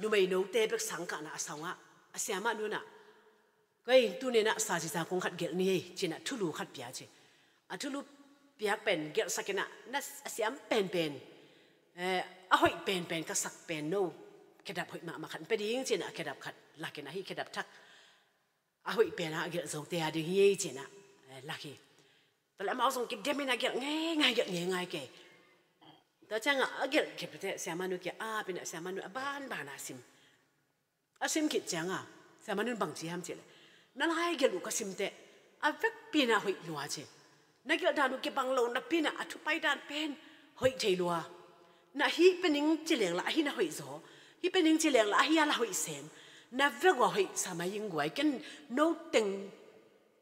Numei note bek sangkahna a sangah, a siamah nu in ah, koi, tuni in ah sa cica kong khat gelh ni ei, ci-in ah thulu khat pia ci. A thulu piak pen gelhsak in ah, na a siam penpen, eh, a hoih penpen ka sak pen no, khedap hoih mahmah khat pia ding ci-in ah khedap khat lak in ah, hih khedap thak a hoih pen a gelh zote a ding hi ei ci-in ah, eh, lak hi. Tua leh amau zong kidem in ah gelh ngeingai, gelh ngeingai kei. Tua ciangah a gelh khit teh siamah nu kiang ap in ah, siamah nu a banban a sim. A sim khit ciangah siamah nu in bang ci hiam cih leh, na lai gelh uh ka sim teh, a vekpi in ah hoih lua ci. Na gelh dan uh kibang lo napi in ah a thupai dan pen hoih thei lua. Na hih pen ing ci leng la ahi na hoih zaw, hih pen ing ci leng la ahi a la hoih sem. Na vek uh a hoih sa mai ing guai, ken no teng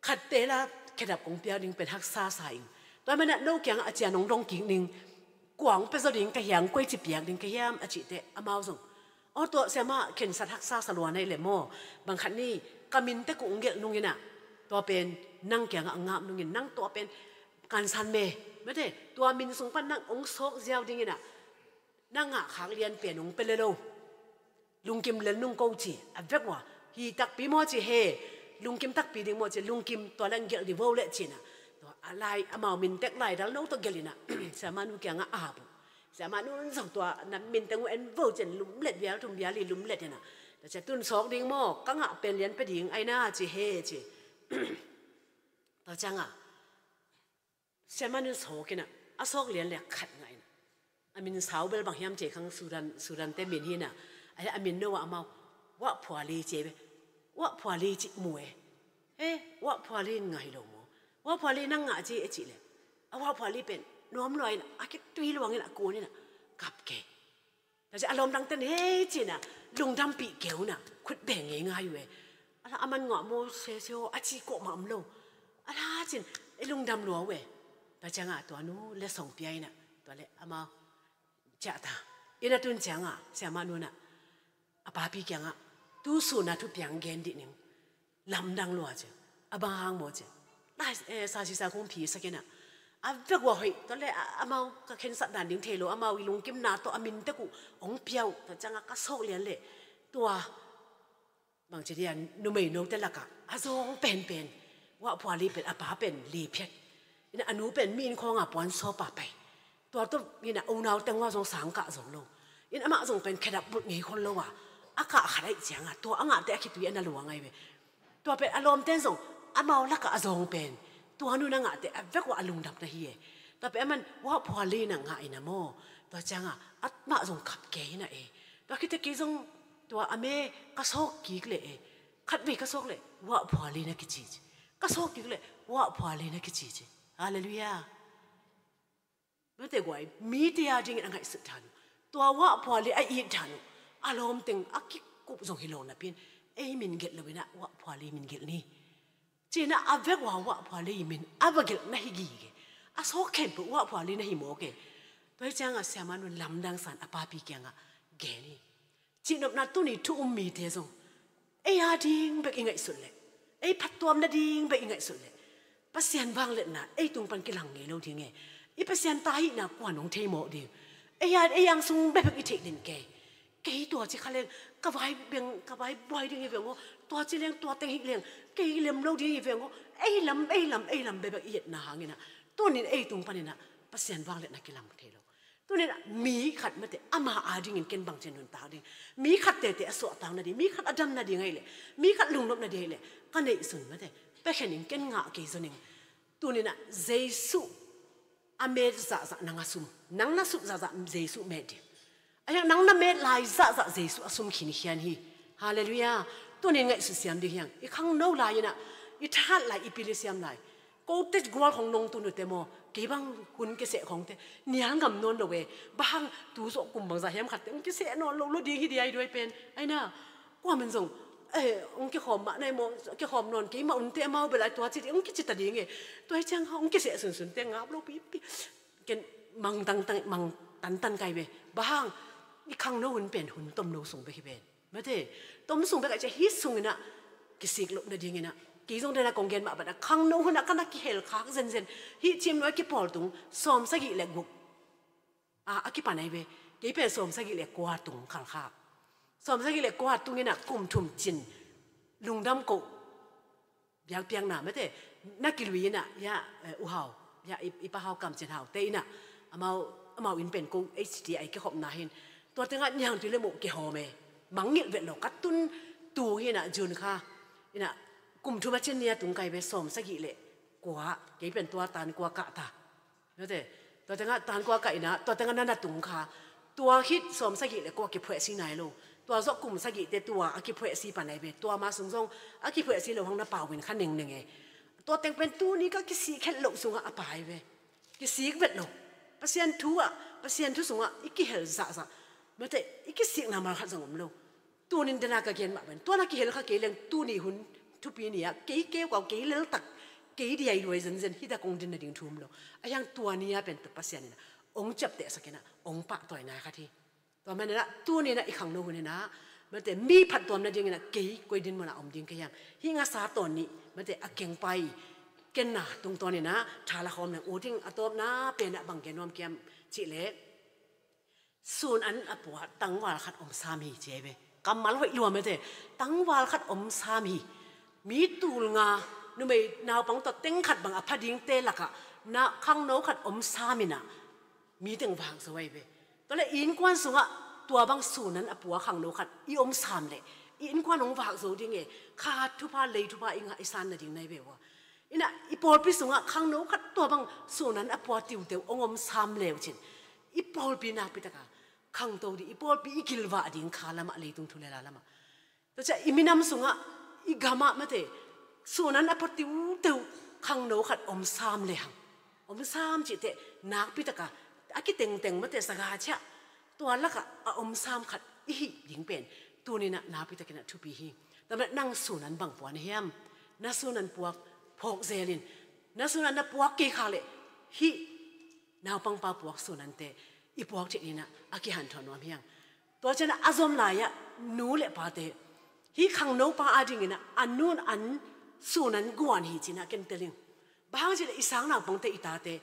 khatte la khedap kong piak ding pen haksa sa ing. Tua manin ah no kiangah a cian hong dong kik ning, kua hong pia zaw ding ka hiam, koi ci piak ding ka hiam a cih teh amau zong, aw, tua siamah khensat haksa sa lua na hih leh maw, bang khat ni, ka min teh kong gelh nung in ah, tua pen nang kiangah a ngap nung in, nang tua pen kansan me, mate, tua min sung pan nang hong sawk ziau ding in ah, na ngah khak lian pen hong pia lel o. Lungkim lel nung ko ci, a vek uh a, hi takpi maw ci, he, lungkim takpi ding maw ci, lungkim, tua leh hong gelh dih vo leh ci-in ah. Tua a lai, amau min tek laidal no tawh gelh in ah, siamah nu kiangah ap uh. Siamah nu in zong tua na min teng uh en vo ci-in lumlet vial thum vial hi lumlet in ah, Tua ciang tun sawk ding maw, ka ngah pen lian pia ding ai na ci he ci. Tua ciangah siamah nun sawk inah, a sawk lian le a khat ngah inah, a min sau bel bang hiam ci khang, Sudan, Sudan te min hi inah, a, a min no ah amau Wah Phuali ci ve. Wah Phuali ci mu e. He, Wah Phuali in ngah hi lo maw? Wah Phuali nang ngah ci e cih le, a Wah Phuali pen nuam lua inah, a khitui luang inah, a kun inah kap kei. Tua ciang a lawm dangten hei ci inah lungdampih kei uh inah, khut beng ngeingai uh e. A la, a man ngah maw sese aw, a ci kawh mah om lo. A la cin, i lungdam lua uh e. Tua ciangah tua nu le song pia inah, tua le amau ciah ta. Inah tun ciangah siamah nu inah a papi kiangah, tu sun a thupiang gen dih ning, lamdang lua ci. A bang hang maw ci. Lai, eh, sa sisa kong phisak inah, a vek uh a hoih, tua le a, amau ka khensat dan ding thei lo, amau i lungkimna tawh a min tek uh hong pia uh. Tua ciangah ka sawk lian le, tua bangci dia, numei note lakah a zawng penpen, Wah Phuali pen a pa pen liphiat inah, a nu pen mi inn khawngah puan sawpa pai. Tua tawh inah unau teng uh a zong sang kah zo lo. Inah amah zong pen khedap bulh ngei khol lo a, a kah khat ahih ciangah tua a ngahte a khitui a na luang ai ve. Tua pen a lawmten zong amau lakah a zawng pen tua nu na ngahte a vek uh a lungdam na hi e. Tua pen a man Wah Phuali na ngah inah maw, tua ciangah amah zong kap kei inah e. Tua khit teh kei zong tua a me ka sawk kik le e, khatvei ka sawk le Wah Phuali na kici ci. Ka sawk kik le Wah Phuali na kici ci. Halleluiah. Mate guai, mite a dingin a ngaihsut dan uh, tua Wah Phuali a it dan uh, a lawmteng a kikup zong hi lo napi-in, ei min gelh lo inah Wah Phuali min gelh ni. Ci inah a vek uh a Wah Phuali min a va gelh na hi gige. A sawk khempeuh Wah Phuali na hi mawk e. Tua hi ciangah siamah nun lamdang san a papi kiangah gen hi. Cihnopna tuni thu um mite zong ei a ding bek i ngaihsut leh, ei phattuam nading bek i ngaihsut leh, Pasian vangliatna ei tung pan kilang ngei lo ding e. I Pasian ta hihna kua'n hong thei mawk ding? Ei a, ei ang sung bekbek i theih den kei. Kei tua ci kha leng ka vai beng, ka vai buai ding hi veng aw. Tua ci leng tua teng hi leng kei lem lo ding hi veng aw. Ei lam, ei lam, ei lam bekbek i etna hang inah, tunin ei tung pan inah Pasian vangliatna kilang thei lo. Tunin mi khat mate ama a dingin ken bangci nuntak ding, mi khat tete a suahtak nading, mi khat a dam nading ahih leh, mi khat lungnop nading ahih leh ka neihsun mate, pekhen in ken ngah kei zong ning. Tuninah Jesu a met zahzah nang a sum, nang na sup zahzah Jesu met ding. A hiang nang na met lai zahzah Jesu a sum khinkhian hi. Halleluiah. Tunin ngaihsut siam ding hiang, i khangno lai inah, i thahat lai, i pil i siam lai. Kote gual khong nong tun uh te maw, kei bang hun kiseh khong te nial ngam nawn lo e. Bang hang tu zawh kum bangzah hiam khat te hong kiseh nawn lo lo ding hi dia i duai pen. Ai na, kuaman zong, eh, hong kikhawm mah nai maw, kikhawm nawn kei mah un te amau bel ai tua ci ding hong kici ta ding e. Tua hi ciang hong kiseh sunsun te ngap lo pipi. Ken mang tangtang, mang tantan kai ve. Bang hang i khangno hun pen hun tom lo sung bek hi pen. Mate, tom sung bek a cia hi sung inah kisik loh nading inah, kei zong dena kong gen mah banah khangno hunah ka na kihel khak zenzen. Hih cim lo a kipawl tung sawm sagih le guk a, a kipan ai ve. Kei pen sawm sagih le kua tung khalkhak. Sawm sagih le kua tung inah kum thum cin lungdam koh biakpiakna mate, na kilui inah, ya, eh, U Hau, ya, i, i Pa Hau Kam Cin Hau te inah, amau, amau inn pen ko H T I kikhopna hin. Tua tengah niangtui le muh kihawm e. Mangngilh vet lo ka tun tu hi inah June kha inah kum thum a cin ni a tung kai ve sawm sagih le kua, kei pen tua tan kua kah ta. Mate, tua tengah tan kua kah inah, tua tengah na na tung kha. Tua khit sawm sagih le kua kiphuahsi nai lo. Tua zawh kum sagih te tua a kiphuahsi pan ai ve. Tua ma sung zong a kiphuahsi lo hang na pau in kha nengneng e. Tua teng pen tuni ka kisik het loh sungah a pai ve. Kisik vet lo. Pasian thu ah, Pasian thu sungah i kihel zahzah. Mate, i kisikna malkhat zong om lo. Tunin dena ka gen mah pen tua na kihel kha kei leng tuni hun thupi ni-ah kei keukau, kei leltak, kei diai luai zenzen hita kong din nading thu om lo. A hiang tua ni-ah pen Pasian inah hong ciaptehsak inah hong pahtawi nai khat hi. Tua man inah tuni inah i khangno hun inah mate mi phattuam nading inah kei koi din munah om ding ka hiam? Hih ngasa tawn nih mate a kengpai kenna tungtawn inah thala khawm leng uh ding. A tawpna penah bang gen nuam kiam cih leh, sun an a pua tangval khat om sam hi ci ai ve. Kammal hoih lua mate, tangval khat om sam hi. Mi tul nga, numei naupang tawh teng khat bang a pha dingte lakah na khangno khat om sam inah mi teng vak zo ai ve. Tua le innkuan sungah tua bang sun an a pua khangno khat i om sam leh I innkuan hong vak zo ding e, kha thupha, lei thupha i ngah i san nading nai ve ua. Inah i pawlpi sungah khangno khat tua bang sunan a pua tiuteu hong om sam leu cin, i pawlpi nakpi taka khangto ding, i pawlpi i kilvah ding kha lamah, leitung thu le la lamah. Tua ciah i minam sungah, i gamah mate, sunan a pua tiuteu khangno khat om sam le hang. Om sam cihte nakpi taka a kitengteng mate saga ciah tua lakah a om sam khat i hih ding pen tuninah nakpi takinah thupi hi. Tua manin nang sunan bang pua na hiam? Na sunan puak phawk zelin, na sunan na puak kei khak leh hih naupangpa puak sunante i puak theih dinah a kihanthawn nuam hiang. Tua cianah a zom lai-ah nu le pate hih khangnopa adinginah a nun an sunan guan hi cinah ken teling. Bang hang cileh i sang naupangte, i tate,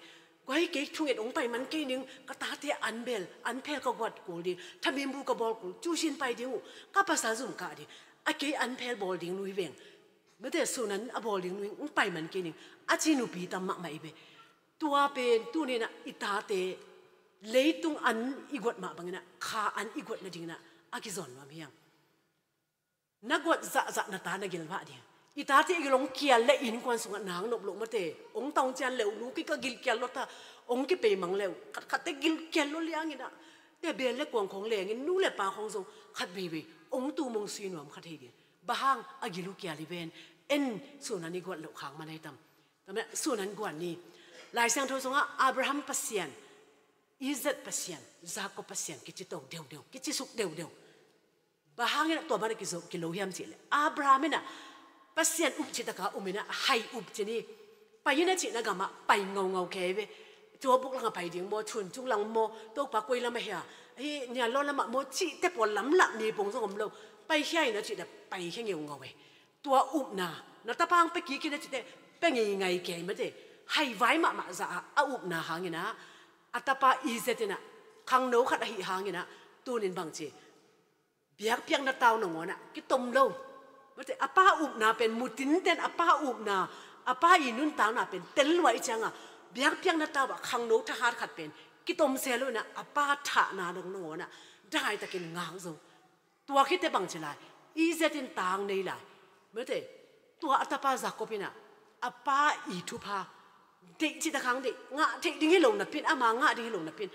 guai, kei thunget hong pai man kei ning, ka tate an bel, an phel ka guat kul ding, thamimbu ka bawl kul, tuition pai ding uh, ka pasal zum kah ding, a kei an phel bawl ding nu hi veng, mate, sunan a bawl ding nu hi, hong pai man kei ning, a ci nupi tam mahmah i ve. Tua pen tuninah i tate leitung an i guat mah banginah kha an i guat nadinginah a kizawn nuam hiang. Na guat zahzah na ta na gilvah ding. I tate i gil hong kial le innkuan sungah nang nop loh mate, hong taung cian leu, nu kei ka gil kial lua ta, hong kipei mang leu, khatkhatte gil kial lua lianginah, te bel le kuang khawng lengin nu le pa khawng zong khat veivei hong tum hong sui nuam khat hi ding. Bang hang? A gil uh kial hi ven. En sunan i guat loh khak man ai tam? Tua manin sunan guan ni. Lai Siangtho sungah Abraham Pasian, Isaac Pasian, Jacob Pasian kici to deudeu, kici suk deudeu. Bang hangin tua bana kizo kilo hiam cihleh, Abraham inah Pasian up citaka um inah hai up cin hi. Pai inah cihna gamah pai ngaungau kei ve. Tua buk langah pai ding maw, chun cung lang maw, Topa koi lamah hia, hi nial law lamah maw cihte pawl lamlah mi pong zong om lo. Pai hia inah cihleh pai hia ngeungau ve. Tua upna na tapa hang pia kik inah cihte pia ngeingai kei mate. Haivai mahmah zah ah a upna hanginah a tapa Isaac inah khangno khat ahih hanginah tunin bangci biakpiakna tau nangawnah kitom lo. Mate, a pa upna pen mutinten a pa upna, a pa i nuntakna pen tel lua i cianga biakpiakna tau ah khangno thahat khat pen kitom se lo inah a pa thahna dong nangawnah daitakin ngak zo. Tua khite bangci lai, Isaac in tang nei lai. Mate, tua a tapa Jacob inah a pa i thupha deih cita khang deih, ngah theih ding hi lo napin, ama ngah ding hi lo napin,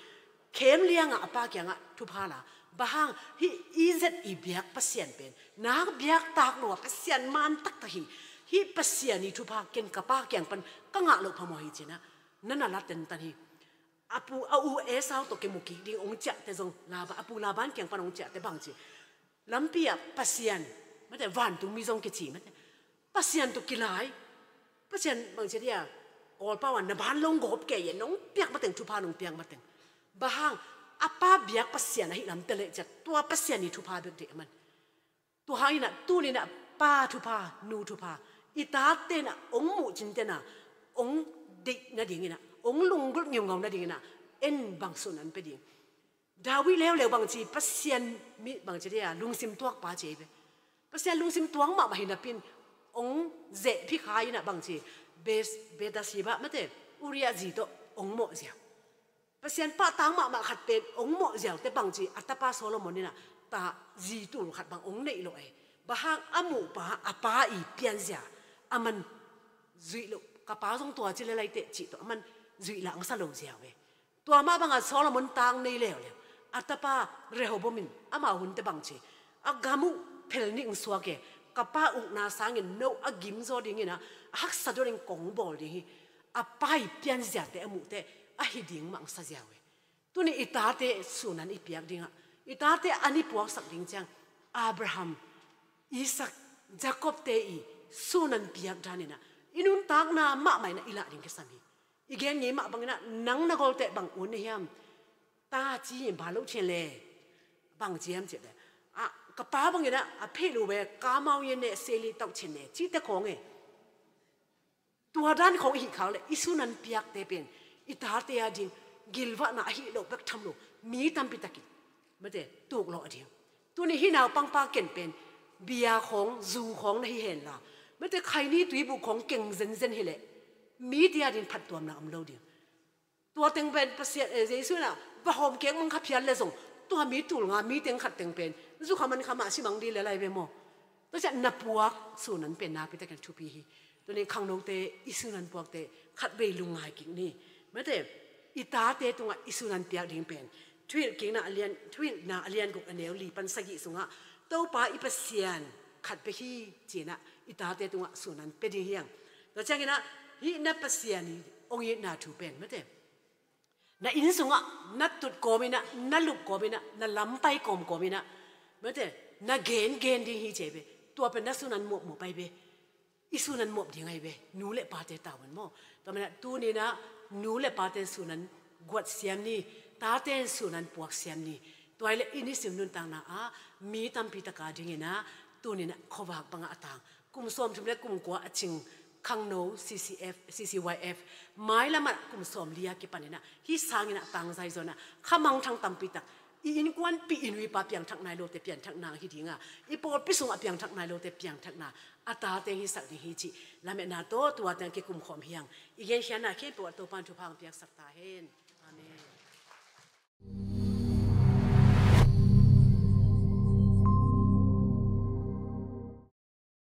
khem liangah a pa kiangah thupha la. Bang hang? Hih Isaac i biak Pasian pen nak biak tak lo a Pasian man taktak hi. Hih Pasian i thupha ken ka pa kiang pan ka ngah loh phamawh hi cinah na na la tentan hi. A pu, a u Esau tawh kimu kik ding hong ciahte zong Laban, a pu Laban kiang pan hong ciahte bangci lampi ah Pasian, mate, vantungmi zong kici mate, Pasian tawh kilai. Pasian bangci dia, awlpau ah na ban lo hong gawp kei e, nong piak mateng, thupha nong piak mateng. Bang hang? A pa biak Pasian ahih lam teleh ciah tua Pasian i thupha bek deih a man. Tua hanginah tuninah pa thupha, nu thupha i tate inah hong muh cintena hong deih nadinginah, hong lunggulh ngeungau nadinginah en bang sunan pia ding? David leuleu bangci Pasian mi bangci dia lungsim tuakpa ci ei ve. Pasian lungsim tuak mahmah hi napin hong zehphi kha inah bangci Beth-, Bathsheba mate, Uriah zi tawh hong mawh ziau. Pasian pahtang mahmah khat pen hong mawh ziaute bangci a tapa Solomon inah ta zi tul khat bang hong neih loh e. Bang hang? A muhpa a pa i pianzia a man zuih loh, ka pa zong tua ci le laiteh cih tawh a man zuih lah ang sa lo ziau e. Tua mah bangah Solomon tang nei leuleu a tapa Rehoboam in amau hunte bangci a gam uh phel nih ang suak e, ka pa ukna sangin no a gimzaw dinginah a haksa dongin kong bawl ding hi. A pa i pianziate a muhte ahi ding mah ang sa ziau e. Tunin i tate sunan i piak dingah, i tate an i puaksak ding ciang Abraham, Isaac, Jacob-te i sunan piak daninah i nuntakna mahmah inah i lah ding kisam hi. I gen ngei mah banginah nang na golte bang un na hiam? Ta ci in ba lo thian le bang ci hiam cihleh, a, ka pa banginah a phei lo ve, kamau ye ne seli tau thian le cihte khawng e. Tua dan khawng i hih khak leh i sunan piakte pen i tate ading gilvahna ahih loh bek tham lo, mi tampi takin mate tuklawh ading. Tunin hih naupangpa ken pen bia khawng, zu khawng na hi henla, mate, khaini tuibuh khawng keng zenzen hileh mite ading phattuamna om lo ding. Tua teng pen Pasian, eh, Jesu inah va hawm kek mang kha phial le zong tua mi tul nga mi teng khat teng pen zukha man kha mah si mang dih le lai ve maw? Tua ciang na puak sunan pen nakpi takin thupi hi. Tua nih khangnote i sunan puakte khatvei lungngai kik ni. Mate, i tate tungah i sunan piak ding pen Thuhilhkikna a lian, Thuhilhna a lian guk a neu li pan sagih sungah Topa i Pasian khat pia hi ci-in ah i tate tungah sunan pia ding hi hang. Tua ciangin ah hih na Pasian i hong itna thu pen mate, na inn sungah na tut kawmin ah, na lup kawmin ah, na lampai kawmkawmin ah mate, na gengen ding hi ci hi ve. Tua pen na sunan muapmuap ahi ve. I sunan muap ding ahi ve, nu le pate tavuan maw. Tua manin ah tuni-in ah nu le pate sunan guat siam ni, tate sunan puak siam ni. Tua hi leh i nisim nuntakna ah mi tampi tak a dingin ah tuni-in ah khuavak bangah a tang, kum sawmthum le kum kua a cing khangno C C F, C C Y F, mailam ah kum sawmli a kipanin ah hih sangin ah tangzai zaw-in ah kha mangthang tampi tak, i innkuanpih i nu i pa piangthak nai lote piangthak nang hi ding a, i pawlpi sungah piangthak nai lote piangthakna a tate hisak ding hi cih lametna tawh tua teng kikumkhawm hi hang. I genkhiatna khempeuh ah Topa'n thupha hong piaksak ta hen. Amen.